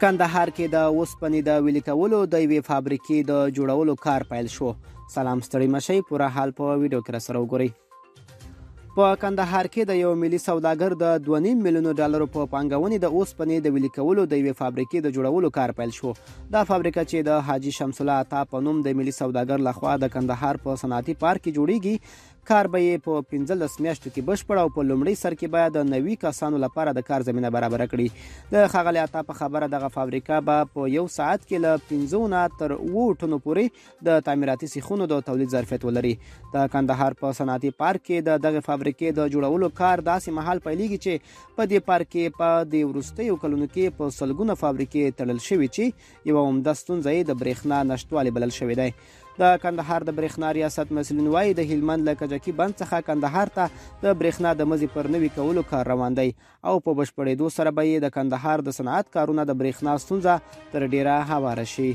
کندهار کې د اوسپنې د ویلي کولو د یوې فابریکې د جوړولو کار پیل شو. سلام، ستړي مشئ، پوره حال په ویډیو کې راسره وګورئ. په کندهار کې د یو ملي سوداګر د 2.5 میلیونو ډالرو په پانګونې د اوسپنې د ویلي کولو د یوې فابریکې د جوړولو کار پیل شو. دا فابریکه چې د حاجي شمس الله عطا په نوم د ملي سوداګر لخوا د کندهار په صنعتي پارک کې جوړیږي، کار به یې په 15 میاشتو کې بشپړ او په لومړي سر کې به د 90 کسانو لپاره د کار زمینه برابره کړي. د ښاغلي عطا په خبره، دغه فابریکه به په یو ساعت کې له 5 نه تر 7 ټنو پورې د تعمیراتي سیخونو د تولید ظرفیت ولري. د کندهار په صنعتي پارک کې د دغه فابریکې د جوړولو کار داسې مهال پیلېږي چې په دې پارک کې په دې وروستیو کلونو کې په سلګونه فابریکې تړل شوې چې یوه عمده ستونزه یې د برېښنا نشتوالی بلل شوی دی. د کندهار د برېښنا ریاست مسؤلین وایي، د هلمند له کجکي بند څخه کندهار ته د برېښنا د مزي پر نوي کولو کار روان دی او په بشپړېدو سره به یې د کندهار د صنعت کارونه د برېښنا ستونزه تر ډېره هواره شي.